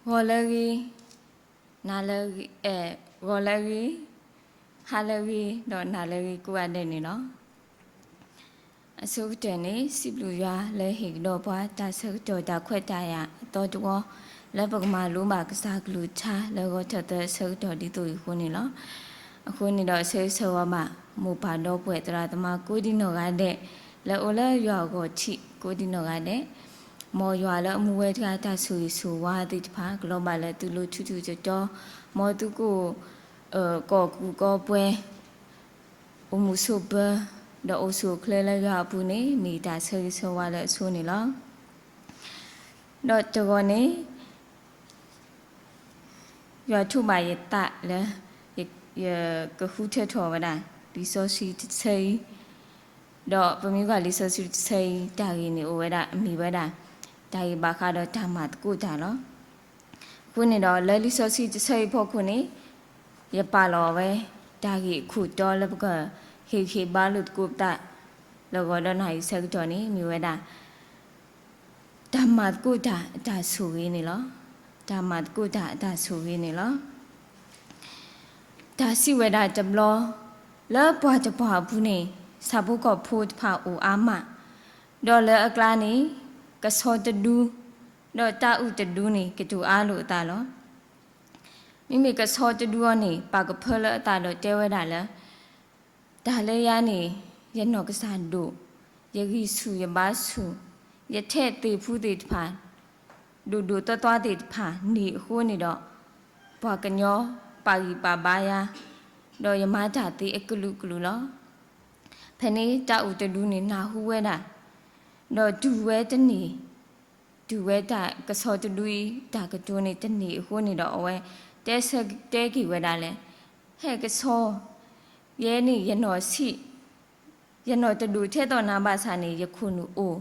ဂီၤလၢအဂ့ၤ, နၤလၢအဂ့ၤ, အဲ, ဂီၤလၢအဂ့ၤ, ဟါလၢအဂ့ၤ, ဒီးနၤလၢအဂ့ၤကိးဂၤဒဲးန့ၣ်လီၤ. အဆိကတၢၢ်န့ၣ် စံးဘျုးယွၤလၢဟ့ၣ်ကဒီးပှၤတၢ်ဆၢကတီၢ်တၢ်ခွဲးတၢ်ယာ်အသီတဝီ လၢပကမၤလိဘၣ်ကစၢ်ကလုၢ်ကထါလၢဂီၤထီၣ်သၢဆၢကတီၢ်ဒ်သိးအံၤအဃိန့ၣ်လီၤ. အဃိန့ၣ်ဒီးဆၢဂ့ၤဆၢဝါဘၣ် မိၢ်ပၢ်ဒီပုၢ်ဝဲၢ်သရၣ်သမါကိးဒံနီၢ်ဂၤဒဲး လၢအအိၣ်လၢယွၤအဂီၢ်ထံးကိးဒံနီၢ်ဂၤဒဲး, မ်ယွၤလၢအမူဝဲတဂၤတၢ်ဆိၣ်ဂ့ၤဆိၣ်ဝါသ့ၣ်တဖၣ် ကလီၤဘၣ်လၢသုလိၤထူထူတီတီ, မ်သုကအိၣ် ကီၢ်ကူၣ်ကီၢ်ပှဲၤ အိၣ်မုာ်ဆိးပၢၤ, ဒီးအိၣ်ဆူၣ်အိၣ်ချ့လၢယွၤအပူၤန့ၣ် မ့ၢ်တၢ်ဆၢဂ့ၤဆၢဝါလၢအဆိန့ၣ်လီၤ. ဒီးတဂီၤန့ၣ် ယွၤထိးဘၣ်ယသးလၢ ယကဃုထၢထီၣ်ဝဲဒၣ် လံာ်စီဆှံတဆၢအံၤ, ဒီးပမ့ၢ်ကွၢ်လံာ်စီဆှံတဆၢအံၤ တၢ်ဂ့ၢ်န့ၣ်အိၣ်ဝဲဒၣ် အမ့ၢ်ဝဲဒၣ် တၢ်ဂ့ၢ်ဘၣ်ဃးဒီးတၢ်မၤသကိးတၢ်လီၤ. အဃိန့ၣ်ဒီး လၢလံာ်စီဆှံတဆၢအံၤအဖီခိၣ်န့ၣ် ယပာ်လီၤဝဲ တၢ်ဂ့ၢ်အခိၣ်တီလၢပကဟ့ၣ်ဂံၢ်ဟ့ၣ်ဘါလိာ်သကိးပသး လၢဂီၤဒီးနၤအံၤဆၢကတီၢ်န့ၣ် မ့ၢ်ဝဲဒၣ် တၢ်မၤသကိးတၢ်အတၢ်ဆိၣ်ဂ့ၤန့ၣ်လီၤ. တၢ်မၤသကိးတၢ်အတၢ်ဆိၣ်ဂ့ၤန့ၣ်လီၤ. တၢ်စံးဝဲဒၣ်တဘျီ လၢပှၤတပှၢ်အပူၤန့ၣ် ဆၣ်ဖိကီၢ်ဖိတဖၣ်အိၣ်အါမး, ဒီးလၢအကျါန့ၣ် ကဆီတဒူ ဒီးတၢ်အုၣ်တဒူန့ၣ် ကတိၤအါလိာ်အသးလီၤ. မ့မ့ၢ်ကဆီတဒူအံၤန့ၣ် ပာ်ကဖၢလၢအသးဒီးတဲဝဲဒၣ်လၢ တၢ်လၢယၤန့ၣ် ယနီၢ်ကစၢ်ဒိၣ်, ယဂံၢ်ဆူၣ်ယဘါဆူၣ်, ယထဲးသ့ၣ်ဖူသ့ၣ်တဖၣ် ဒိၣ်ဒိၣ်သွါသွါသ့ၣ်တဖၣ်န့ၣ်အဃိန့ၣ်ဒီး ပှၤကညီပာ်ဂံၢ်ပာ်ဘါယၤ, ဒီးယမၤတၢ်သ့အကလုာ်ကလုာ်လီၤ. ဖဲန့ၣ်တၢ်အုၣ်တဒူန့ၣ်နၢ်ဟူဝဲဒၣ်, ဒီးတုၤဝဲတန့ၢ် တုၤဝဲတၢ်ကဆီတဒူအံၤ တၢ်ကတိၤန့ၣ်တန့ၢ်အဃိန့ၣ်ဒီး အဝဲတဲဆၢတဲက့ၤဝဲဒၣ်လၢ ဟဲကဆီ, ယဲန့ၣ်ယနီၢ်ဆံး, ယနီၢ်တဒိၣ်ထဲသိးနၤဘၣ်ဆၣ်န့ၣ် ယခိၣ်နူာ်အိၣ်,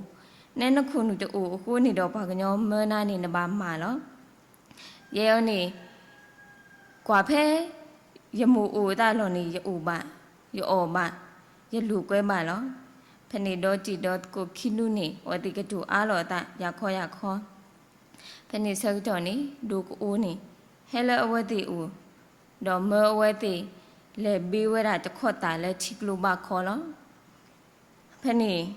နဲနခိၣ်နူာ်တအိၣ်အဃိန့ၣ်ဒီး ပှၤကညီမၢနၤန့ၣ်နဘၣ်မၤလီၤ. ယဲအံၤန့ၣ် ကွၢ်ဖဲ ယမိၢ်အိၣ်အသးလီၢ်န့ၣ် ယအိၣ်ဘၣ်, ယအီၣ်ဘၣ်, ယလိာ်ကွဲဘၣ်လီၤ. ဖဲန့ၣ်ဒီတံၤဒီသကိးခံဒူန့ၣ် အဝဲသ့ၣ်ကတိၤအါလိာ်အသး ယၤခီယၤခီ ဖဲန့ၣ်ဆၢကတီၢ်န့ၣ် ဒိကအိန့ၣ် ဟဲလၢအဝဲသ့ၣ်အအိၣ်, ဒီးမၢအဝဲသ့ၣ် လဲၤဘ့ဝဲဒၣ်တခီၣ်သးလၢထံကျိဘၣ်ခီလီၤ. ဖဲန့ၣ်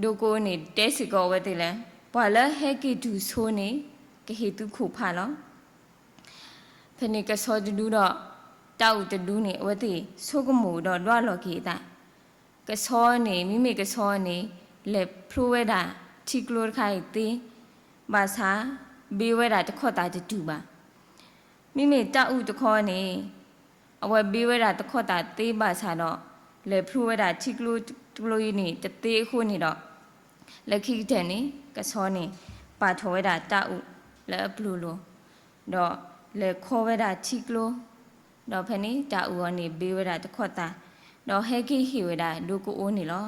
ဒိကအိန့ၣ် တဲစ့ၢ်ကီးအဝဲသ့ၣ်လၢ ပှၤလၢဟဲက့ၤတုၤဆိန့ၣ် ကဟ့ၣ်သုခိၣ်ဖးလီၤ. ဖဲန့ၣ်ကဆီတဒူဒီး တၢ်အုၣ်တဒူန့ၣ် အဝဲသ့ၣ်ဆိကမိၣ်ဒီးဒွးလီၤက့ၤအသး, ကဆီန့ၣ် မ့မ့ၢ်ကဆီန့ၣ် လဲၤဖျိဝဲဒၣ်ထံကျိတခါအံၤသ့, ဘၣ်ဆၣ် ဘ့ဝဲဒၣ်တခီၣ်သးတတုၤဘၣ်. မ့မ့ၢ်တၢ်အုၣ်တခီန့ၣ် အဝဲဘ့ဝဲဒၣ်တခီၣ်သးသ့ဘၣ်ဆၣ်ဒီး လဲၤဖျိဝဲဒၣ်ထံကျိတကျိအံၤန့ၣ် တသ့အဃိန့ၣ်ဒီး လၢခံကတၢၢ်န့ၣ် ကဆီန့ၣ် ပာ်ထီၣ်ဝဲဒၣ်တၢ်အုၣ်လၢအပျိၤလိၤ, ဒီးလဲၤခီဝဲဒၣ်ထံကျိ, ဒီးဖဲန့ၣ်တၢ်အုၣ်အံၤန့ၣ် ဘ့ဝဲဒၣ်တခီၣ်သး, ဒီးဟဲက့ၤဟ့ၣ်ဝဲဒၣ်ဒိကအိန့ၣ်လီၤ.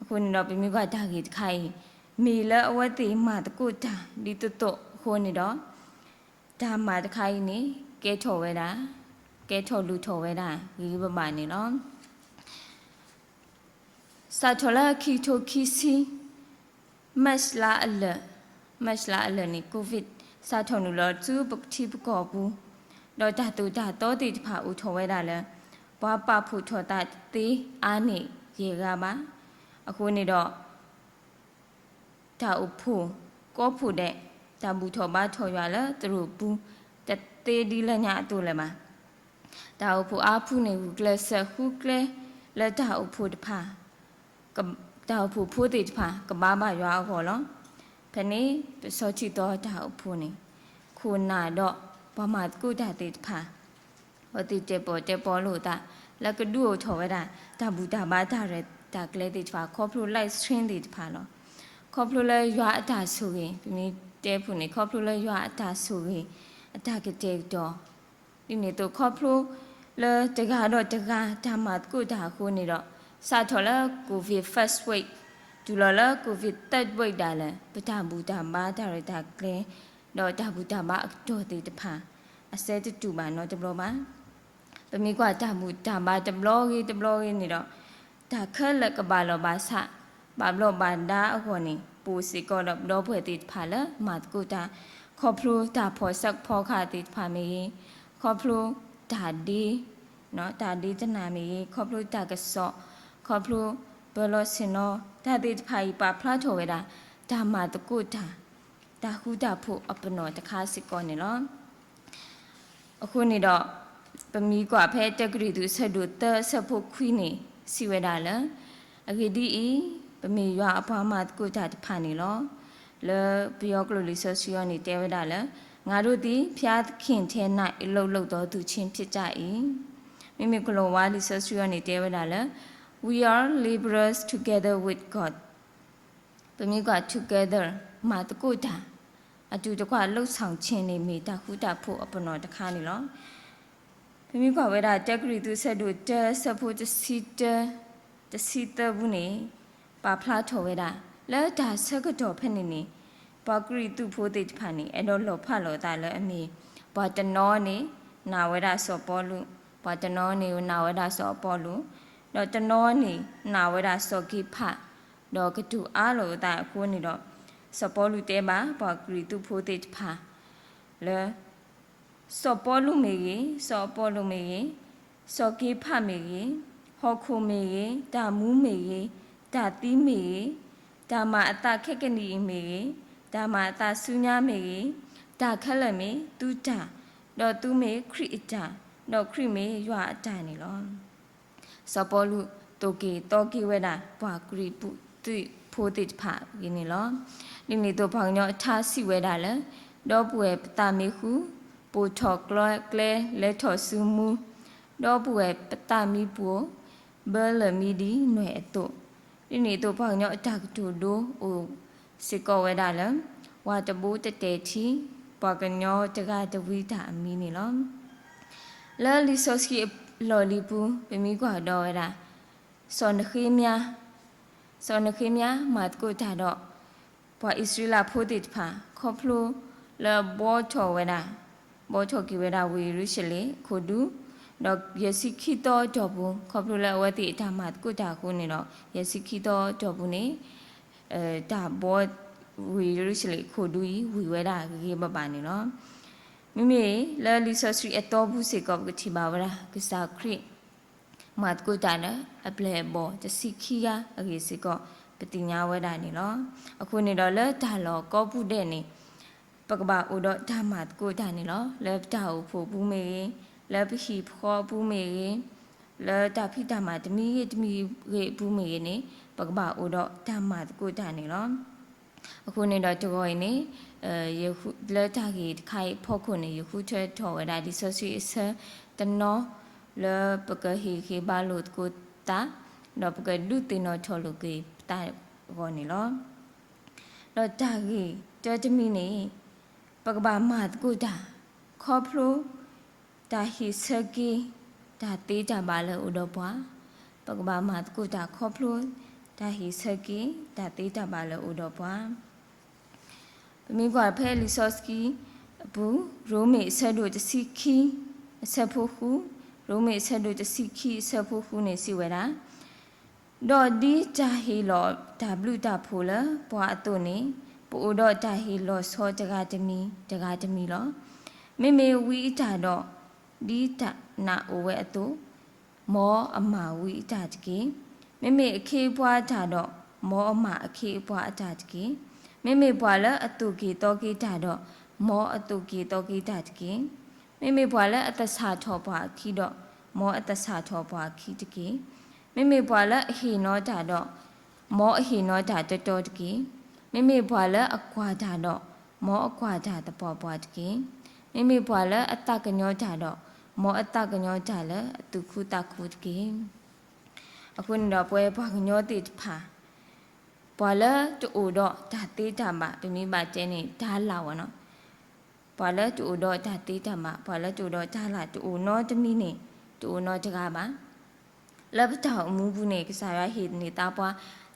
အဃိန့ၣ်ဒီး ပမ့ၢ်ကွၢ်တၢ်ဂ့ၢ်တခါအံၤ မ့ၢ်လၢအဝဲသ့ၣ်မၤသကိးတၢ်ဒ်သိးသိးအဃိန့ၣ်ဒီး တၢ်မၤတခါအံၤန့ၣ် ကဲထီၣ်ဝဲဒၣ်, ကဲထီၣ်လိၣ်ထီၣ်ဝဲဒၣ်ဂ့ၤဂ့ၤဘၣ်ဘၣ်န့ၣ်လီၤ. စးထီၣ်လၢခံကထိခံဆံ March လါအလၢာ်, March လါအလၢာ်န့ၣ် COVID စးထီၣ်နုာ်လီၤဆူပထံပကီၢ်ပူၤ, ဒီးတၢ်သိၣ်တၢ်သီသ့ၣ်တဖၣ်အိၣ်ထီၣ်ဝဲဒၣ်လၢ ပှၤပာ်ဖှိၣ်ထီၣ်သးတသ့အါန့ၢ်ယဲၢ်ဂၤဘၣ်. အဃိန့ၣ်ဒီး တၢ်အိၣ်ဖှိၣ်ကိးဖှိၣ်ဒဲး တၢ်ဘူၣ်ထီၣ်ဘါထီၣ်ယွၤလၢသရိာ်ပူၤ တသ့ဒ်လၢညါအသိးလၢၤဘၣ်. တၢ်အိၣ်ဖှိၣ်အါဖုန့ၣ် ဂုာ်ကျဲးစၢးဃုကျဲလၢတၢ်အိၣ်ဖှိၣ်တဖၣ်, တၢ်အိၣ်ဖှိၣ်ဖိသ့ၣ်တဖၣ် ကဘါဘၣ်ယွၤအဂီၢ်လီၤ. ဖဲန့ၣ် ပစီထံသီတၢ်အိၣ်ဖှိၣ်န့ၣ် ခိၣ်နၢ်ဒီးပှၤမၤသကိးတၢ်သ့ၣ်တဖၣ် အဝဲသ့ၣ်တဲပီၣ်တဲပီလိာ်သး လၢကဒုးအိၣ်ထီၣ်ဝဲဒၣ် တၢ်ဘူၣ်တၢ်ဘါတၢ်ရဲၣ်တၢ်ကျဲၤသ့ၣ်တဖၣ် ခီဖျိ live stream သ့ၣ်တဖၣ်လီၤ. ခီဖျိလၢယွၤအတၢ်ဆိၣ်ဂ့ၤ ပမ့ၢ်တဲဖုၣ်န့ၣ် ခီဖျိလၢယွၤအတၢ်ဆိၣ်ဂ့ၤ အတၢ်ကတဲာ်ကတီၤ ဒ်န့ၣ်အသိး ခီဖျိလၢတဂၤဒီးတဂၤ တၢ်မၤသကိးတၢ်အဃိန့ၣ်ဒီး စးထီၣ်လၢ COVID first wave တုၤလီၤလၢ COVID third wave ဒၣ်လဲာ် ပတၢ်ဘူၣ်တၢ်ဘါတၢ်ရဲၣ်တၢ်ကျဲၤ ဒီးတၢ်ဘူၣ်တၢ်ဘါအကတီၢ်သ့ၣ်တဖၣ် အစဲတတူာ်ဘၣ်နီတဘျီဘၣ်. ပမ့ၢ်ကွၢ်တၢ်ဘူၣ်တၢ်ဘါတဘျီဂ့ၤတဘျီဂ့ၤန့ၣ်ဒီး တၢ်ခဲလၢာ်ကဘၣ်လီၤဘၣ်ဆၣ် ဘၣ်ဘျီးဘၣ်ဒါအဂီၢ်န့ၣ် ပအိၣ်စ့ၢ်ကီးဒီးပဒီပုၢ်ဝဲၢ်သ့ၣ်တဖၣ်လၢမၤသကိးတၢ် ခီဖျိတၢ်ဖီၣ်ဆၢကဖီခါသ့ၣ်တဖၣ်မ့ၢ်ဂ့ၤ, ခီဖျိတၢ်ဒ့, တၢ်ဒ့တနၢ်မ့ၢ်ဂ့ၤ, ခီဖျိတၢ်ကစီၣ်, ခီဖျိပၢၤလီၢ်ဆ့ၣ်နီၤ, တၢ်သ့ၣ်တဖၣ်အံၤပာ်ဖျါထီၣ်ဝဲဒၣ် တၢ်မၤသကိးတၢ်, တၢ်ဃူတၢ်ဖိးအပနီၣ်တခါစ့ၢ်ကီးန့ၣ်လီၤ. အဃိန့ၣ်ဒီး ပမ့ၢ်ကွၢ်ဖဲတၢကရံၣ်သူးအဆၢဒိၣ်သၢအဆၢဖိခွံန့ၣ် စံးဝဲဒၣ်လၢ အဂ့ၢ်ဒ်အံၤ, ပမ့ၢ်ယွၤအပှၤမၤသကိးတၢ်တဖၣ်န့ၣ်လီၤ. လၢပယီၤကျိာ်လံာ်စီဆှံအံၤန့ၣ် တဲဝဲဒၣ်လၢ ငါတို့သည် ဘုရားသခင်ထံ၌ အလုပ်လုပ်သော သူချင်းဖြစ်ကြ၏. မ့မ့ၢ်ကလီၤဝါလံာ်စီဆှံအံၤန့ၣ် တဲဝဲဒၣ်လၢ We are laborers together with God. ပမ့ၢ်ကွၢ် together မၤသကိးတၢ်, အတူတကွလုပ်ဆောင်ခြင်းန့ၣ် မ့ၢ်တၢ်ဃူတၢ်ဖိးအပနီၣ်တခါန့ၣ်လီၤ. ပမ့ၢ်ကွၢ်ဝဲဒၣ် တၢကရံၣ်သူးအဆၢဒိၣ်တၢအဆၢဖိတဆံတၢ, တဆံသၢပူၤန့ၣ် ပာ်ဖျါထီၣ်ဝဲဒၣ် လၢတၢ်ဆၢကတီၢ်ဖဲန့ၣ်န့ၣ် ပှၤကရံၣ်သူးဖိသ့ၣ်တဖၣ်န့ၣ် အဲၣ်ဒိးလီၤဖးလိာ်အသးလၢအမ့ၢ် ပှၤတနီၤန့ၣ် နာ်ဝဲဒၣ်စီၤပီလူး, ပှၤတနီၤန့ၣ်နာ်ဝဲဒၣ်စီၤအပီလိၣ်, ဒီးတနီၤန့ၣ်နာ်ဝဲဒၣ်စီၤက့ဖး, ဒီးကတိၤအါလိာ်အသးအဃိန့ၣ်ဒီး စီၤပီလူးတဲဘၣ်ပှၤကရံၣ်သူးဖိသ့ၣ်တဖၣ် လၢ စီၤပီလူးမ့ၢ်ဂ့ၤ, စီၤအပီလိၣ်မ့ၢ်ဂ့ၤ, စီၤက့ဖးမ့ၢ်ဂ့ၤ, ဟီၣ်ခိၣ်မ့ၢ်ဂ့ၤ, တၢ်မူမ့ၢ်ဂ့ၤ, တၢ်သံမ့ၢ်ဂ့ၤ, တၢ်မၤအသးခဲကနံၣ်အံၤမ့ၢ်ဂ့ၤ, တၢ်မၤအသးဆူညါမ့ၢ်ဂ့ၤ, တၢ်ခဲလၢာ်မ့ၢ်သုတၢ်, ဒီးသုမ့ၢ်ခရံာ်အတၢ်, ဒီးခရံာ်မ့ၢ်ယွၤအတၢ်န့ၣ်လီၤ. စီၤပီလူးသိၣ်က့ၤသီက့ၤဝဲဒၣ် ပှၤကရံၣ်သူးဖိသ့ၣ်တဖၣ်အဂ့ၢ်န့ၣ်လီၤ. ဒ်န့ၣ်အသိးပှၤကညီအထါစံးဝဲဒၣ်လၢ ဒီပုၢ်ဝဲၢ်ပသးမ့ၢ်ဃူ, ပိာ်ထီၣ်ကျဲလဲၤထီၣ်ဆူမူ, ဒီပုၢ်ဝဲၢ်ပသးမ့ၢ်ပိာ်, ဘၢလၢာ်မ့ၢ်ဒ်နွဲၣ်အသိး, ဒ်န့ၣ်အသိးပှၤကညီအတၢ်ကတိၤဒိအိၣ်စ့ၢ်ကီးဝဲဒၣ်လၢ ဝၤတဘိတတဲာ်ထံ, ပှၤကညီတဂၤတဝံတၢ်အမံၤန့ၣ်လီၤ. လၢလံာ်စီဆှံအလီၢ်လံၤပူၤ ပမ့ၢ်ကွၢ်ကဒီးဝဲဒၣ် စီၤနဃ့မယၤ, စီၤနဃ့မယၤမၤသကိးတၢ်ဒီး ပှၤအံၣ်စရ့လးဖိသ့ၣ်တဖၣ် ခီဖျိလၢဘှီထီၣ်ဝဲဒၣ်, ဘှီထီၣ်က့ၤဝဲဒၣ်ဝ့ၢ်ယရူၤၡလ့ၣ်အခိၣ်ဒူ, ဒီးယဲၢ်ဆံခံသီအတီၢ်ပူၤ ခီဖျိလၢအဝဲသ့ၣ်အတၢ်မၤသကိးတၢ်အဃိန့ၣ်ဒီး ယဲၢ်ဆံခံသီအတီၢ်ပူၤန့ၣ် တၢ်ဘှီဝ့ၢ်ယရူၤၡလ့ၣ်အခိၣ်ဒူအံၤ ဝံၤဝဲဒၣ်ဂ့ၤဂ့ၤဘၣ်ဘၣ်န့ၣ်လီၤ. မ့မ့ၢ်လၢလံာ်စီဆှံအတီပူၤစ့ၢ်ကီး ပကထံၣ်ဘၣ်ဝဲဒၣ် ကစၢ်ခရံာ် မၤသကိးတၢ်ဒီး အပျဲၢ်အဘီၣ်တဆံခံဂၤအဂ့ၢ်စ့ၢ်ကီး ပသ့ၣ်ညါဝဲဒၣ်န့ၣ်လီၤ. အဃိန့ၣ်ဒီးလၢတၢ်လီၢ်ကိးပူၤဒဲးန့ၣ် ပကဘၣ်အိၣ်ဒီးတၢ်မၤသကိးတၢ်န့ၣ်လီၤ. လၢပတၢ်အိၣ်ဖှိၣ်ပူၤမ့ၢ်ဂ့ၤ, လၢပဟံၣ်ပဃီအပူၤမ့ၢ်ဂ့ၤ, လၢတၢ်ဖံးတၢ်မၤတမံၤဂ့ၤတမံၤဂ့ၤအပူၤမ့ၢ်ဂ့ၤန့ၣ် ပကဘၣ်အိၣ်ဒီးတၢ်မၤသကိးတၢ်န့ၣ်လီၤ. အဃိန့ၣ်ဒီးတဂီၤအံၤန့ၣ် လၢတၢ်ဂ့ၢ်တခါအံၤအဖီခိၣ်န့ၣ် ယဃုထၢထီၣ်ဝဲဒၣ်လံာ်စီဆှံအဆၢတနီၤ လၢပကဟ့ၣ်ဂံၢ်ဟ့ၣ်ဘါလိာ်သကိးသး, ဒီးပကဒုးသ့ၣ်နီၣ်ထီၣ်လိာ်က့ၤပသးအဂီၢ်န့ၣ်လီၤ. ဒီးတၢ်ဂ့ၢ်တၢတမံၤန့ၣ် ပကဘၣ်မၤသကိးတၢ် ခီဖျိ တၢ်ဟ့ၣ်ဆၢက့ၤ တၢ်သ့တၢ်ဘၣ်လၢအအိၣ်ဒီးပှၤ, ပကဘၣ်မၤသကိးတၢ်ခီဖျိ တၢ်ဟ့ၣ်ဆၢက့ၤ တၢ်သ့တၢ်ဘၣ်လၢအအိၣ်ဒီးပှၤ ပမ့ၢ်ကွၢ်ဖဲလံာ်စီဆှံအပူၤ ရိမ့ၤအဆၢဒိၣ်တဆံခံ အဆၢဖိဃု, ရိမ့ၤအဆၢဒိၣ်တဆံခံအဆၢဖိဃုန့ၣ်စံးဝဲဒၣ်, ဒီးဒ်တၢ်ဟ့ၣ်လီၤတၢ်ဘျုးတၢ်ဖှိၣ်လၢပှၤအသိးန့ၣ် ပအိၣ်ဒီးတၢ်ဟ့ၣ်လီၤဆီတဂၤတမံၤတဂၤတမံၤလီၤ. မ့မ့ၢ်ဝံအတၢ်ဒီး ဒ်တၢ်နာ်အိၣ်ဝဲအသိး မ်အမၤဝံအတၢ်တက့ၢ်. မ့မ့ၢ်အခ့အပှၤအတၢ်ဒီး မ်အမၤအခ့အပှၤအတၢ်တက့ၢ်. မ့မ့ၢ်ပှၤလၢအသိၣ်က့ၤသီက့ၤတၢ်ဒီး မ်အသိၣ်က့ၤသီက့ၤတၢ်တက့ၢ်. မ့မ့ၢ်ပှၤလၢအသဆၣ်ထီၣ်ပှၤအခံဒီး မ်အသဆၣ်ထီၣ်ပှၤအခံတက့ၢ်. မ့မ့ၢ်ပှၤလၢအဟ့ၣ်နီၤတၢ်ဒီး မ်အဟ့ၣ်နီၤတၢ်တီတီတက့ၢ်. မ့မ့ၢ်ပှၤလၢအကွၢ်တၢ်ဒီး မ်အကွၢ်တၢ်သပှၢ်ပှၢ်တက့ၢ်. မ့မ့ၢ်ပှၤလၢအသးကညီၤတၢ်ဒီး မ်အသးကညီၤတၢ်လၢအသူၣ်ခုသးခုတက့ၢ်. အဃိန့ၣ်ဒီးပဝဲပှၤကညီသ့ၣ်တဖၣ် ပှၤလၢတအိၣ်ဒီးတၢ်သ့တၢ်ဘၣ် ပမ့ၢ်ဘၣ်တဲန့ၣ် တၢ်လၢ်ဝဲနီၤ ပှၤလၢတအိၣ်ဒီးတၢ်သ့တၢ်ဘၣ် ပှၤလၢတအိၣ်ဒီးတၢ်လၢ်တအိၣ်နီတမံၤန့ၣ် တအိၣ်နီတဂၤဘၣ်. လၢပတၢ်အိၣ်မူပူၤန့ၣ် ကစၢ်ယွၤဟ့ၣ်န့ၢ်သးပှၤ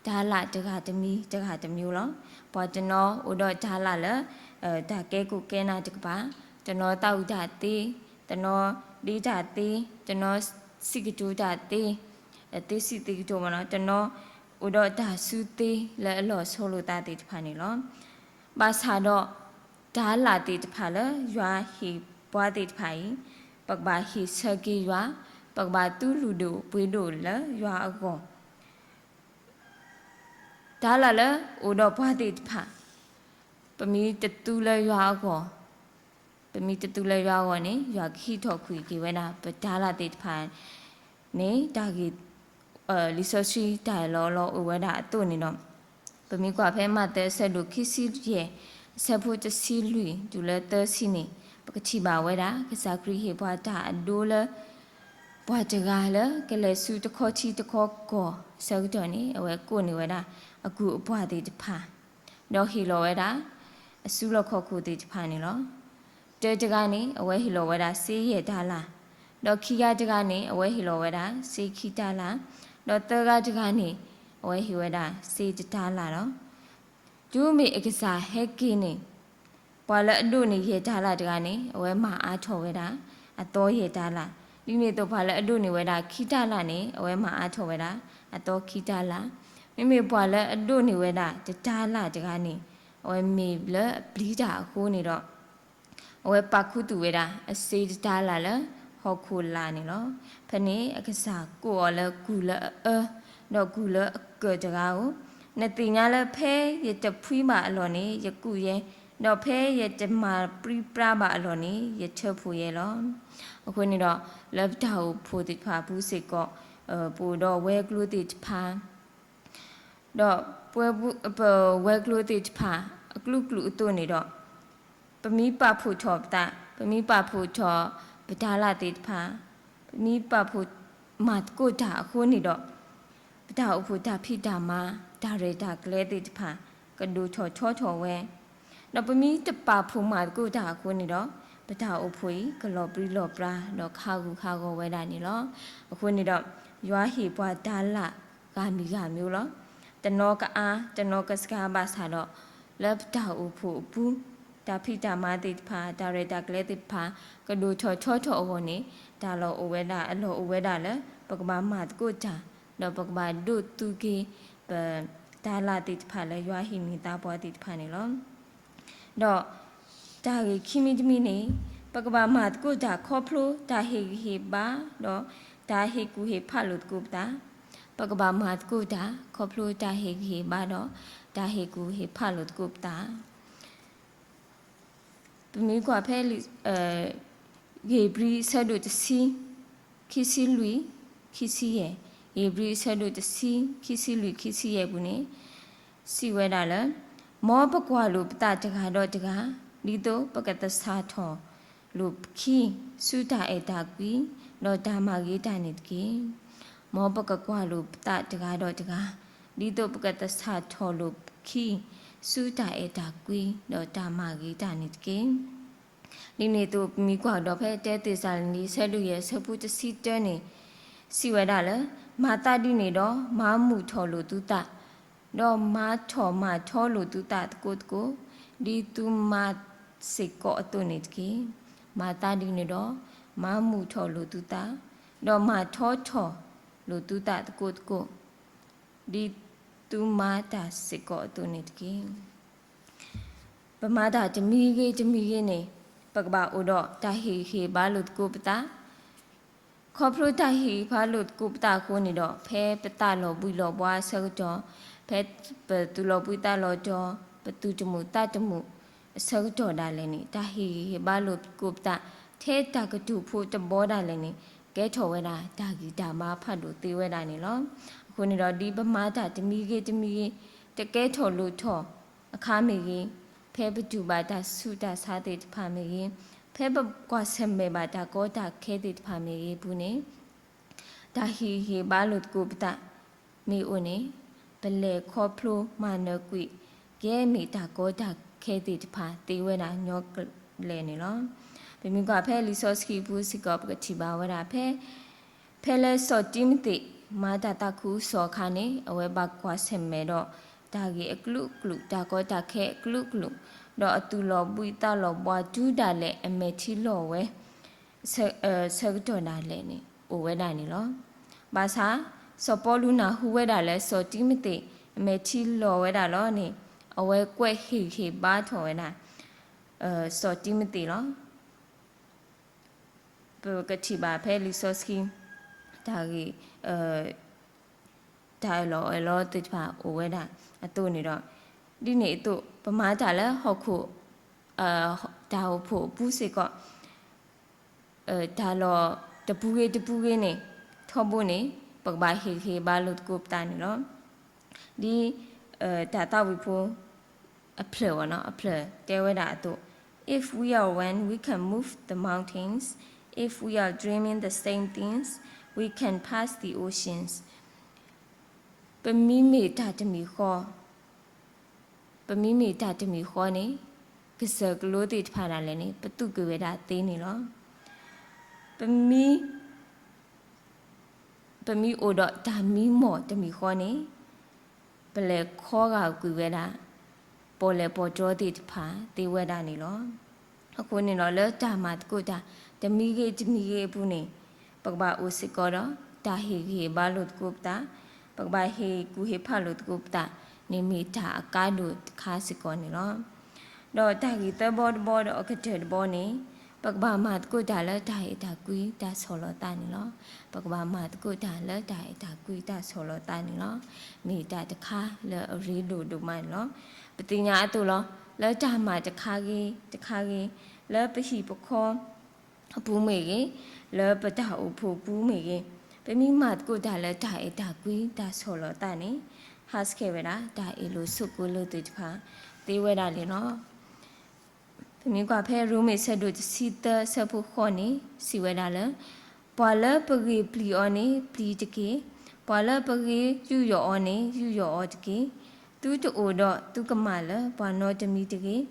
တၢ်လၢ်တဂၤတမံၤတဂၤတမံၤလီၤ. ပှၤတနီၤအိၣ်ဒီးတၢ်လၢ်လၢ တၢ်ကဲခိၣ်ကဲနၢ်တကပၤ, တနီၤသးဝံၣ်တၢ်သ့, တနီၤဒ့တၢ်သ့, တနီၤစံးကတိၤတၢ်သ့, သ့စံးသ့ကတိၤမနီၤ, တနီၤအိၣ်ဒီးတၢ်စုသ့လၢအလီၤဆီလိာ်သးသ့ၣ်တဖၣ်န့ၣ်လီၤ. ဘၣ်ဆၣ်ဒီး တၢ်လၢ်သ့ၣ်တဖၣ်လၢယွၤဟ့ၣ်ပှၤသ့ၣ်တဖၣ်အံၤ, ပကဘၣ်ဟ့ၣ်ဆၢက့ၤယွၤ, ပကဘၣ်သူလူၢ်ဒိၣ်ပှ့ၤဒိၣ်လၢယွၤအဂီၢ်. တၢ်လၢ်လၢအိၣ်ဒီးပှၤသ့ၣ်တဖၣ်, ပမ့ၢ်တသူလၢယွၤအဂီၢ်, ပမ့ၢ်တသူလၢယွၤအဂီၢ်န့ၣ် ယွၤကဟံးထီၣ်ကွံာ်က့ၤဝဲဒၣ် ပတၢ်လၢ်သ့ၣ်တဖၣ်န့ၣ် တၢ်ဂ့ၢ် လံာ်စီဆှံတၢ်လီၤလီၤအိၣ်ဝဲဒၣ်အသိးန့ၣ်ဒီး, ပမ့ၢ်ကွၢ်ဖဲမးသဲအဆၢဒိၣ်ခံဆံယဲၢ် အဆၢဖိတဆံလွံၢ်တုၤလၢသၢဆံန့ၣ်, ပကထံၣ်ဘၣ်ဝဲဒၣ် ကစၢ်ခရံာ်ဟ့ၣ်ပှၤတၢ်အဒိလၢ ပှၤတဂၤလၢကလဲၤဆူတခီထံတခီကီၢ်အဆၢကတီၢ်န့ၣ် အဝဲကိးန့ၢ်ဝဲဒၣ် အကုၢ်အပှၤသ့ၣ်တဖၣ်, ဒီးဟ့ၣ်လီၤဝဲဒၣ် အစုလီၢ်ခီၣ်ခိၣ်သ့ၣ်တဖၣ်န့ၣ်လီၤ. တၢတဂၤန့ၣ် အဝဲဟ့ၣ်လီၤဝဲဒၣ်စ့ယဲၢ်တၤလၣ်, ဒီးခံဂၤတဂၤန့ၣ် အဝဲဟ့ၣ်လီၤဝဲဒၣ်စ့ခံတၤလၣ်, ဒီးသၢဂၤတဂၤန့ၣ် အဝဲဟ့ၣ်ဝဲဒၣ်စ့တတၤလၣ်လီၤ. တုၤမ့ၢ်အကစၢ်ဟဲက့ၤန့ၣ်, ပှၤလၢအဒိးန့ၢ်ယဲၢ်တၤလၣ်တဂၤန့ၣ် အဝဲမၤအါထီၣ်ဝဲဒၣ် အသီယဲၢ်တၤလၣ်, ဒ်န့ၣ်အသိးပှၤလၢအဒိးန့ၢ်ဝဲဒၣ်ခံတၤလၣ်န့ၣ် အဝဲမၤအါထီၣ်ဝဲဒၣ် အသီခံတၤလၣ်, မ့မ့ၢ်ပှၤလၢအဒိးန့ၢ်ဝဲဒၣ်တတၤလၣ်တဂၤန့ၣ် အဝဲမ့ၢ်လၢအပျံၤတၢ်အဃိန့ၣ်ဒီး အဝဲပာ်ခူသူၣ်ဝဲဒၣ် အစ့တတၤလၣ်လၢဟီၣ်ခိၣ်လာ်န့ၣ်လီၤ. ဖဲန့ၣ်အကစၢ်ကိးအီၤလၢကုၢ်လၢအအၢ ဒီးကုၢ်လၢအကၢၢ်တဂၤဧိၤ, နသ့ၣ်ညါလၢဖဲယတဖှံဘၣ်အလီၢ်န့ၣ် ယကူးယဲ, ဒီးဖဲယတမၤပြံပြါဘၣ်အလီၢ်န့ၣ် ယထၢဖှိၣ်ယဲလီၤ. အဃိန့ၣ်ဒီး လၢပတၢ်အိၣ်ဖှိၣ်သ့ၣ်တဖၣ်အပူၤစ့ၢ်ကီး ပအိၣ်ဒီးဝဲၤကျိၤသ့ၣ်တဖၣ် ဒီးပဝဲၤကျိၤသ့ၣ်တဖၣ် အကလုာ်ကလုာ်အသိးန့ၣ်ဒီး ပမ့ၢ်ပာ်ဖှိၣ်ထီၣ်ပသး, ပမ့ၢ်ပာ်ဖှိၣ်ထီၣ်ပတၤလၣ်သ့ၣ်တဖၣ်, ပမ့ၢ်ပာ်ဖှိၣ်မၤသကိးတၢ်အဃိန့ၣ်ဒီး ပတၢ်အိၣ်ဖှိၣ်တၢ်ဖံးတၢ်မၤ တၢ်ရဲၣ်တၢ်ကျဲၤသ့ၣ်တဖၣ် ကဒိၣ်ထီၣ်ထီထီၣ်ဝဲ, ဒီးပမ့ၢ်တပာ်ဖှိၣ်မၤသကိးတၢ်အဃိန့ၣ်ဒီး ပတၢ်အိၣ်ဖှိၣ်အံၤ ကလီၤပြံလီၤပြါ ဒီးခးဂူာ်ခးဂီၤဝဲဒၣ်န့ၣ်လီၤ. အဃိန့ၣ်ဒီး ယွၤဟ့ၣ်ပှၤတၤလၣ်ဂၤမံၤဂၤမံၤလီၤ. တနီၤကအါ တနီၤကစှၤဘၣ်ဆၣ်ဒီး လၢပတၢ်အိၣ်ဖှိၣ်အပူၤ တၢ်ဖံးတၢ်မၤသ့ၣ်တဖၣ် တၢ်ရဲၣ်တၢ်ကျဲၤသ့ၣ်တဖၣ် ကဒိၣ်ထီၣ်ထီထီၣ်အဂီၢ်န့ၣ် တၢ်လီၢ်အိၣ်ဝဲဒၣ် အလီၢ်အိၣ်ဝဲဒၣ်လၢ ပကဘၣ်မၤသကိးတၢ် ဒီးပကဘၣ်ဒိးသူက့ၤ ပတၤလၣ်သ့ၣ်တဖၣ်လၢယွၤဟ့ၣ်န့ၢ်သးပှၤသ့ၣ်တဖၣ်န့ၣ်လီၤ. ဒီးတၢ်ဂ့ၢ်ခံမံၤတမံၤန့ၣ် ပကဘၣ်မၤသကိးတၢ်ခီဖျိတၢ်ဟ့ၣ်ဂံၢ်ဟ့ၣ်ဘါ ဒီးတၢ်ဟ့ၣ်ကူၣ်ဟ့ၣ်ဖးလိာ်သကိးပသး, ပကဘၣ်မၤသကိးတၢ် ခီဖျိတၢ်ဟ့ၣ်ဂံၢ်ဟ့ၣ်ဘါဒီး တၢ်ဟ့ၣ်ကူၣ်ဟ့ၣ်ဖးလိာ်သကိးပသး ပမ့ၢ်ကွၢ်ဖဲ ဧ့ၤဘြံၤအဆၢဒိၣ်တဆံ ခံဆံလွံၢ် ခံဆံယဲၢ်, ဧ့ၤဘြံၤအဆၢဒိၣ်တဆံ ခံဆံလွံၢ် ခံဆံယဲၢ်ပူၤန့ၣ် စံးဝဲဒၣ်လၢ မ်ပကွၢ်လိာ်ပသးတဂၤဒီးတဂၤ ဒ်သိးပကသဆၣ်ထီၣ်လိာ်ပခံ ဆူတၢ်အဲၣ်တၢ်ကွံ ဒီးတၢ်မၤဂ့ၤတၢ်န့ၣ်တက့ၢ်. မ်ပကကွၢ်လိာ်ပသးတဂၤဒီးတဂၤ ဒ်သိးပကသဆၣ်ထီၣ်လိာ်ပခံ ဆူတၢ်အဲၣ်တၢ်ကွံ ဒီးတၢ်မၤဂ့ၤတၢ်န့ၣ်တက့ၢ်. ဒ်န့ၣ်အသိး ပမ့ၢ်ကွၢ်ကဒီးဖဲတၢသ့းစၤလနံ အဆၢဒိၣ်ယဲၢ် အဆၢဖိတဆံတၢန့ၣ် စံးဝဲဒၣ်လၢ မၤသးဒ်န့ၣ်ဒီး မၤမုာ်ထီၣ်လိာ်သုသး, ဒီးမၤထီၣ်မၤထီလိာ်သုသးသကိးသကိး, ဒ်သုမၤစ့ၢ်ကီးအသိးန့ၣ်တက့ၢ်. မၤသးဒ်န့ၣ်ဒီး မၤမုာ်ထီၣ်လိာ်သုသး, ဒီးမၤထီထီၣ်လိာ်သုသးသကိးသကိး, ဒ်သုမၤတၢ်စ့ၢ်ကီးအသိးန့ၣ်တက့ၢ်. ပမၤတၢ်တမံၤဂ့ၤတမံၤဂ့ၤန့ၣ် ပကဘၣ်အိၣ်ဒီးတၢ်ဟ့ၣ်ဂံၢ်ဟ့ၣ်ဘါလိာ်သကိးပသး, ခီဖျိတၢ်ဟ့ၣ်ဂံၢ်ဟ့ၣ်ဘါလိာ်သကိးပသးအဃိန့ၣ်ဒီး ဖဲပသးလီၤဘှံးလီၤဘှါအဆၢကတီၢ်, ဖဲပသူၣ်လီၤဘှံးသးလီၤတီၤ, ပသူၣ်တမုာ်သးတမုာ်အဆၢကတီၢ်ဒၣ်လဲာ်န့ၣ် တၢ်ဟ့ၣ်ဂံၢ်ဟ့ၣ်ဘါလိာ်သကိးပသး ထဲတၢ်ကတိၤဖိတဘီဒၣ်လဲာ်န့ၣ် ကဲထီၣ်ဝဲဒၣ်တၢ်ဂံၢ်တၢ်ဘါဖးဒိၣ်သ့ဝဲဒၣ်န့ၣ်လီၤ. အဃိန့ၣ်ဒီး ဒ်ပမၤတၢ်တမံၤဂ့ၤတမံၤဂ့ၤ တကဲထီၣ်လိၣ်ထီၣ်အခါမ့ၢ်ဂ့ၤ, ဖဲပတူၢ်ဘၣ်တၢ်ဆူးတၢ်ဆါသ့ၣ်တဖၣ်မ့ၢ်ဂ့ၤ, ဖဲပကွၢ်ဆၢၣ်မဲာ်ဘၣ်တၢ်ကီတၢ်ခဲသ့ၣ်တဖၣ်မ့ၢ်ဂ့ၤအပူၤန့ၣ် တၢ်ဟ့ၣ်ဂံၢ်ဟ့ၣ်ဘါလိာ်သကိးပသးမ့ၢ်အိၣ်န့ၣ် ပလဲၤခီဖျိမၤနၢၤကွံာ် ကဲမ့ၢ်တၢ်ကီတၢ်ခဲသ့ၣ်တဖၣ်သ့ဝဲဒၣ်ညီကလဲာ်န့ၣ်လီၤ. ပမ့ၢ်ကွၢ်ဖဲလံာ်စီဆှံပူၤစ့ၢ်ကီး ပကထံၣ်ဘၣ်ဝဲဒၣ်ဖဲ ဖဲလၢစီၤတံၤမသ့း မၤတၢ်သးခုကစီၣ်အခါန့ၣ် အဝဲဘၣ်ကွၢ်ဆၢၣ်မဲာ်ဒီး တၢ်ဂ့ၢ်အကလုာ်ကလုာ် တၢ်ကီတၢ်ခဲအကလုာ်ကလုာ်, ဒီးအသူၣ်လီၤဘှံးသးလီၤဘှါတုၤဒၣ်လဲာ်အမဲာ်ထံလီၤဝဲ ဆၢ ဆၢကတီၢ်ဒၣ်လဲာ်န့ၣ် အိၣ်ဝဲဒၣ်န့ၣ်လီၤ. ဘၣ်ဆၣ် စီၤပီလူးနၢ်ဟူဝဲဒၣ်လၢစီၤတံၤမသ့း အမဲာ်ထံလီၤဝဲဒၣ်လီၤန့ၣ် အဝဲကွဲးဟ့ၣ်ဂံၢ်ဟ့ၣ်ဘါထီၣ်ဝဲဒၣ် စီၤတံၤမသ့းလီၤ. ပကထံၣ်ဘၣ်ဖဲလံာ်စီဆှံ တၢ်ဂ့ၢ် တၢ်အၢၣ်လီၤအီလီၤသ့ၣ်တဖၣ်အိၣ်ဝဲဒၣ်အသိးန့ၣ်ဒီး ဒ်န့ၣ်အသိး ပမၤတၢ်လၢဟီၣ်ခိၣ် တၢ်အိၣ်ဖှိၣ်အပူၤစ့ၢ်ကီး တၢ်လီၢ်တပူၤဂ့ၤတပူၤဂ့ၤန့ၣ် ထီဘိန့ၣ် ပကဘၣ်ဟ့ၣ်ဂံၢ်ဟ့ၣ်ဘါလိာ်သကိးပသးန့ၣ်လီၤ. ဒ် တၢ်သးဝံၣ်ဖိ အဖျၢၣ်ဝဲနီၤ အဖျၢၣ်တဲဝဲဒၣ်အသိး If we are one, we can move the mountains. If we are dreaming the same things, we can pass the oceans. ပမ့မ့ၢ်တၢ်တမံၤဃီ ပမ့မ့ၢ်တၢ်တမံၤဃီန့ၣ် ကစၢၢ်ကလိသ့ၣ်တဖၣ်ဒၣ်လဲာ်န့ၣ် ပသူၣ်က့ၤဝဲဒၣ်သ့န့ၣ်လီၤ. ပမ့ ပမ့ၢ်အိၣ်ဒီးတၢ်မံမီၢ်တမံၤဃီန့ၣ် ပလဲၤခီဂာ်ကွံာ်ဝဲဒၣ် ပီၣ်လဲၣ်ပီၣ်တြီသ့ၣ်တဖၣ်သ့ဝဲဒၣ်န့ၣ်လီၤ. အဃိန့ၣ်ဒီး လၢတၢ်မၤသကိးတၢ် တမံၤဂ့ၤတမံၤဂ့ၤအပူၤန့ၣ် ပကဘၣ်အိၣ်စ့ၢ်ကီးဒီး တၢ်ဟ့ၣ်ဂံၢ်ဟ့ၣ်ဘါလိာ်သကိးပသး, ပကဘၣ်ဟ့ၣ်ကူၣ်ဟ့ၣ်ဖးလိာ်သကိးပသးန့ၣ် မ့ၢ်တၢ်အကါဒိၣ်တခါစ့ၢ်ကီးန့ၣ်လီၤ. ဒီးတၢ်ဂ့ၢ်သၢဘီတဘီဒီးအကတၢၢ်တဘီန့ၣ် ပကဘၣ်မၤသကိးတၢ်လၢတၢ်အဲၣ်တၢ်ကွံတၢ်ဆီၣ်လီၤသးန့ၣ်လီၤ. ပကဘၣ်မၤသကိးတၢ်လၢတၢ်အဲၣ်တၢ်ကွံတၢ်ဆီၣ်လီၤသးန့ၣ်လီၤ. မ့ၢ်တၢ်တခါလၢအရ့ဒိၣ်ဒိၣ်မးန့ၣ်လီၤ. ပသ့ၣ်ညါအသိးလီၤ. လၢတၢ်မၤတခါဂ့ၤ တခါဂ့ၤ, လၢပဟံၣ်ပဃီ အပူၤမ့ၢ်ဂ့ၤ, လၢပတၢ်အိၣ်ဖှိၣ်ပူၤမ့ၢ်ဂ့ၤ, ပမ့ၢ်မၤသကိးတၢ်လၢတၢ်အဲၣ်တၢ်ကွံတၢ်ဆီၣ်လီၤသးန့ၣ် ဟးဆှဲးဝဲဒၣ် တၢ်အ့ၣ်လိာ်ဆိးက့လိာ်သ့ၣ်တဖၣ်သ့ဝဲဒၣ်န့ၣ်လီၤ. ပမ့ၢ်ကွၢ်ဖဲရိမ့ၤဆၢဒိၣ်တဆံသၢအဆၢဖိဃိးန့ၣ် စံးဝဲဒၣ်လၢ ပှၤလၢပဂ့ၤပျံၤအီၤန့ၣ် ပျံၤတက့ၢ်. ပှၤလၢပဂ့ၤယူးယီၣ်အီၤန့ၣ် ယူးယီၣ်အီၤတက့ၢ်. သုတအိၣ်ဒီးသုကမၣ်လၢပှၤနီတမံၤတဂ့ၤ.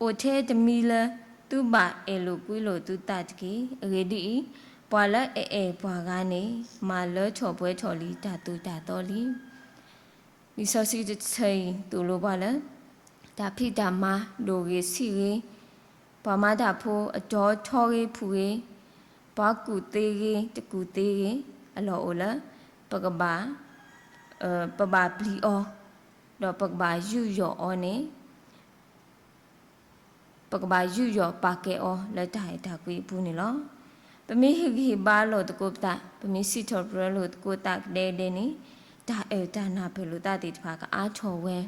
အိၣ်ထဲတမံၤလၢသုဘၣ်အဲၣ်လိာ်ကွံလိာ်သုသးတက့ၢ်. အဂ့ၢ်ဒ်အံၤ, ပှၤလၢအအဲၣ်ပှၤဂၤန့ၣ် မၤလၢထီၣ်ပှဲၤထီၣ်လံတၢ်သိၣ်တၢ်သီလံ. လံာ်စီဆှံတဆၢအံၤသိၣ်လိပှၤလၢ တၢ်ဖံးတၢ်မၤဒိၣ်ဂ့ၤဆံးဂ့ၤ, ပှၤမၤတၢ်ဖိအတီၤထီဂ့ၤဖုၣ်ဂ့ၤ, ပှၤကူၣ်သ့ဂ့ၤတကူၣ်သ့ဂ့ၤ, အလီၢ်အိၣ်လၢ ပကဘၣ် ပဘၣ်ပျံၤအီၤ, ဒီးပကဘၣ်ယူးယီၣ်အီၤန့ၣ် ပကဘၣ်ယူးယီၣ်ပာ်ကဲအီၤလၢတၢ်အဲၣ်တၢ်ကွံအပူၤန့ၣ်လီၤ. ပမ့ၢ်ဟ့ၣ်ဂံၢ်ဟ့ၣ်ဘါလိာ်သကိးပသး, ပမ့ၢ်စံးထီၣ်ပတြၢၤလိာ်သကိးသးကဒဲကဒဲန့ၣ်, တၢ်အၢၣ်တၢ်နၢ်ပၢၢ်လိာ်သးသ့ၣ်တဖၣ်ကအါထီၣ်ဝဲ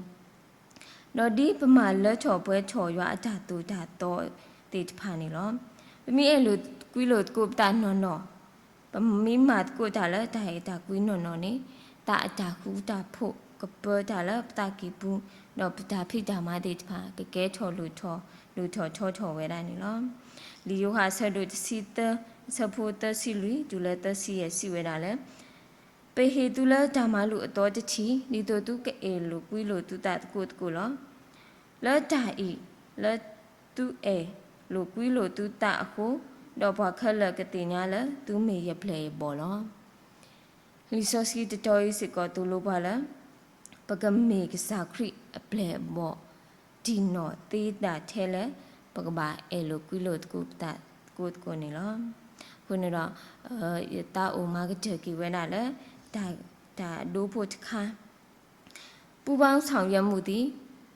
ဒီးဒ်ပမၤလၢထီၣ်ပှဲၤထီၣ်ယွၤအတၢ်သိၣ်တၢ်သီသ့ၣ်တဖၣ်န့ၣ်လီၤ. ပမ့ၢ်အဲၣ်လိာ်ကွံလိာ်သကိးပသးနီၢ်နီၢ်, ပမ့ၢ်မၤသကိးတၢ်လၢတၢ်အဲၣ်တၢ်ကွံနီၢ်နီၢ်န့ၣ်, သးအတၢ်ဃူတၢ်ဖိးကပၢတၢ်လၢပသးကံၢ်ပူၤ, ဒီးပတၢ်ဖံးတၢ်မၤသ့ၣ်တဖၣ် ကကဲထီၣ်လိၣ်ထီၣ် ဒိၣ်ထီၣ်ထီထီၣ်ဝဲဒၣ်န့ၣ်လီၤ. လံာ်ယိၤဟၣ်အဆၢဒိၣ်တဆံသၢ အဆၢဖိသၢဆံလွံၢ် တုၤလၢသၢဆံယဲၢ်စံးဝဲဒၣ်လၢ ပဟ့ၣ်သုလၢတၢ်မၤလိာ်အသီတထံၣ်, ဒ်သိးသုကအဲၣ်လိာ်ကွံလိာ်သုသးသကိးသကိးလီၤ. လၢတၢ်အံၤ, လၢသုအဲၣ်လိာ်ကွံလိာ်သုသးအဃိ, ဒီးပှၤခဲလၢာ်ကသ့ၣ်ညါလၢသုမ့ၢ်ယပျဲၢ်ယဘီၣ်လီၤ. လံာ်စီဆှံတတီၤအံၤစ့ၢ်ကီးသိၣ်လိပှၤလၢ ပကမ့ၢ်ကစၢ်ခရံာ်အပျဲၢ်အဘီၣ် တံၢ်နီၢ်သ့ဒၣ်ထဲလၢ ပကဘၣ်အဲၣ်လိာ်ကွံလိာ်သကိးပသးသကိးသကိးန့ၣ်လီၤ. အဃိန့ၣ်ဒီး ယသးအိၣ်မၤကတၢၢ်က့ၤဝဲဒၣ်လၢ တၢ်အဒိဖိတခါ ပူပေါင်းဆောင်ရွက်မှုသည်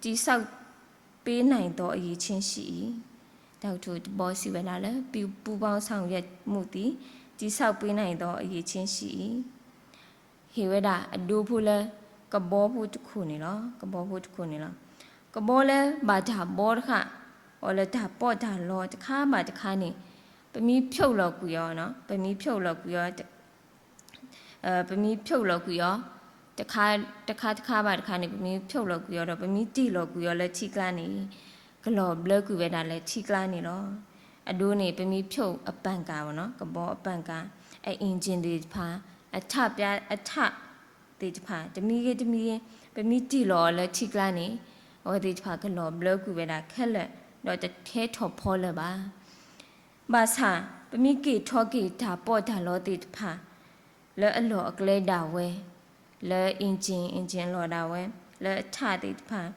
တည်ဆောက်ပေးနိုင်သောအရည်အချင်းရှိ၏. တၢ်ကတိၤတဘီစံးဝဲဒၣ်လၢ ပူပေါင်းဆောင်ရွက်မှုသည် တည်ဆောက်ပေးနိုင်သောအရည်အချင်းရှိ ဟ့ၣ်ဝဲဒၣ်အဒိဖိလၢ ကဘီဖိတခိၣ်န့ၣ်လီၤ. ကဘီဖိတခိၣ်န့ၣ်လီၤ. ကဘီလၢဘၣ်တၢ်ဘီတဃၣ်, အီၤလၢတၢ်ပီးတၢ်လီတခါဘၣ်တခါန့ၣ်, ပမ့ၢ်ဖျိးလီၤကွံာ်အီၤ, ပမ့ၢ်ဖျိးလီၤကွံာ်အီၤ ပမ့ၢ်ဖျိးလီၤကွံာ်အီၤ တခါ တခါတခါဘၣ်တခါန့ၣ် ပမ့ၢ်ဖျိးလီၤကွံာ်အီၤဒီး ပမ့ၢ်တ့ၢ်လီၤကွံာ်အီၤလၢထံကျါန့ၣ် ကလီၤဘျၢကွံာ်ဝဲဒၣ်လၢထံကျါန့ၣ်လီၤ. အဒိန့ၣ် ပမ့ၢ်ဖျိးအပၣ်ကၣ်, ကဘီအပၣ်ကၣ်, အ engine သ့ၣ်တဖၣ်, အထးပျါ အထးသ့ၣ်တဖၣ် တမံၤဂ့ၤတမံၤဂ့ၤ ပမ့ၢ်တ့ၢ်လီၤအီၤလၢထံကျါန့ၣ် အဝဲသ့ၣ်တဖၣ်ကလီၤဘျၢကွံာ်ဝဲဒၣ်ခဲလၢာ် ဒီးတထဲထီၣ်ဖီလၢၤဘၣ်. ဘၣ်ဆၣ် ပမ့ၢ်က့ၤထီၣ်က့ၤတၢ်ပီးတၢ်လီသ့ၣ်တဖၣ် လၢအလီၢ်အကျဲဒၣ်ဝဲ, လၢ engine engine အလီၢ်ဒၣ်ဝဲ, လၢအထးသ့ၣ်တဖၣ်,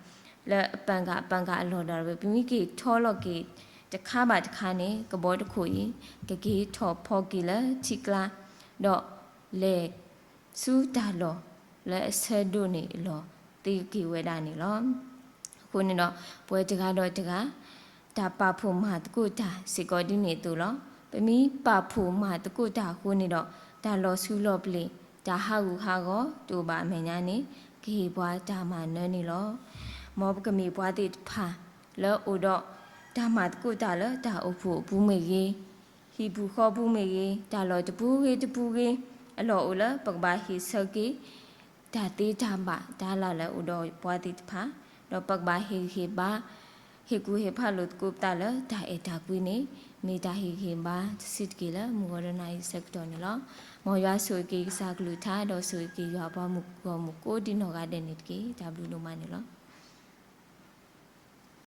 လၢအပၣ်ကၣ်အပၣ်ကၣ်အလီၢ်ဒၣ်ဝဲ ပမ့ၢ်က့ၤထီၣ်လီၤက့ၤတခါဘၣ်တခါန့ၣ် ကဘီတခိၣ်အံၤ ကက့ၤထီၣ်ဖီက့ၤလၢထံကျါ, ဒီးလဲၤဆူတၢ်လီၢ်လၢအဆၢဒိၣ်န့ၣ်အလီၢ်သ့က့ၤဝဲဒၣ်န့ၣ်လီၤ. အဃိန့ၣ်ဒီး ပဝဲတဂၤဒီးတဂၤ တၢ်ပာ်ဖှိၣ်မၤသကိးတၢ်စ့ၢ်ကီးဒ်န့ၣ်အသိးလီၤ. ပမ့ၢ်ပာ်ဖှိၣ်မၤသကိးတၢ်အဃိန့ၣ်ဒီး တၢ်လီၤဆူလီၤပလ့ၤ တၢ်ဟးဂူာ်ဟးဂီၤတအိၣ်ဘၣ်အမဲာ်ညါန့ၣ် ကဟ့ၣ်ပှၤတၢ်မၤနၢၤန့ၣ်လီၤ. မ်ပကမ့ၢ်ပှၤသ့ၣ်တဖၣ်လၢအိၣ်ဒီး တၢ်မၤသကိးတၢ်လၢတၢ်အိၣ်ဖှိၣ်အပူၤမ့ၢ်ဂ့ၤ, ဟံၣ်ပူၤဃီပူၤမ့ၢ်ဂ့ၤ, တၢ်လီၢ်တပူၤဂ့ၤတပူၤဂ့ၤ, အလီၢ်အိၣ်လၢပကဘၣ်ဟ့ၣ်ဆၢက့ၤ တၢ်သ့တၢ်ဘၣ်တၢ်လၢ်လၢအိၣ်ဒီးပှၤသ့ၣ်တဖၣ်, ဒီးပကဘၣ်ဟ့ၣ်ဂံၢ်ဟ့ၣ်ဘါ, ဟ့ၣ်ကူၣ်ဟ့ၣ်ဖးလိာ်သကိးပသးလၢတၢ်အဲၣ်တၢ်ကွံန့ၣ် မ့ၢ်တၢ်ဟ့ၣ်ဂံၢ်ဟ့ၣ်ဘါတဆံးတက့ၢ်လၢမုၢ်ဂီၤဒီးနၤအံၤအဆၢကတီၢ်န့ၣ်လီၤ. မ်ယွၤဆိၣ်ဂ့ၤက့ၤကစၢ်ကလုၢ်ကထါ ဒီးဆိၣ်ဂ့ၤက့ၤယွၤပှၤမုၣ်ကီၢ်မုၣ်ကိးဒံနီၢ်ဂၤဒဲးန့ၣ်တက့ၢ်. တၢ်ဘျုးဒိၣ်မးန့ၣ်လီၤ.